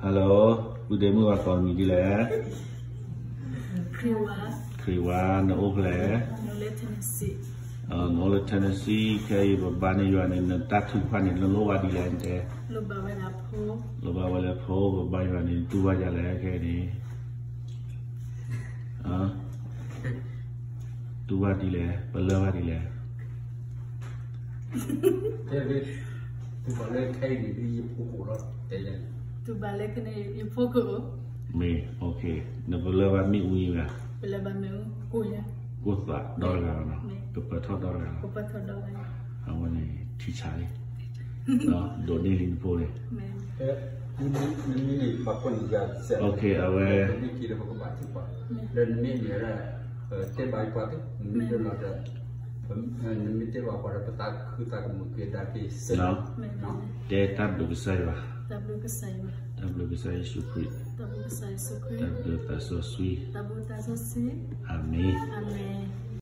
Hello, ပုၢ်ဒ့မုၣ် ဘၣ်ကိးနမံၤဒ်လဲၣ်. ခရံာ်ဝါ, နအိၣ်ဖဲလဲၣ်. နအိၣ်လၢ Tennessee, ခဲအံၤပဘါန့ၢ်ယွၤန့ၣ် နတၢ်ထုကဖၣ်န့ၣ် နလိၣ်ဘၣ်ဒ်လဲၣ်တဲ. လိၣ်ဘၣ်ဝဲလၢဖိ, ပဘါယွၤန့ၣ် တူၢ်ဘၣ်ယၤလဲၣ်ခဲအံၤန့ၣ်. တူၢ်ဘၣ်ဒ်လဲၣ်, ပလၢၢ်ဘၣ်ဒ်လဲၣ်. တူၢ်ဘၣ်လၢခဲအံၤန့ၣ် ယဖိကအိၣ်လီၤ. မ့ၢ်, နပလၢၢ်ဘၣ်မ့ၣ်အူအံၤဘၣ်. ကိၢ်သးဒီတဂၤလီၤနီၤ, ကပၢၤထီၣ်ဒီတဂၤလီၤ. အဝဲန့ၣ်ထံဆါလံ, ဒိးန့ၢ်လံနဖိန့ၣ်. အဝဲ, တဲတၢ်ဘျုးကစၢ်ယွၤ, တၢ်ဘျုးကစၢ်ယ့ၣ်ၡူးခရံာ်, တၢ်ဘျုးသးစီဆှံ, အၤမ့ၣ်, အၤမ့ၣ်.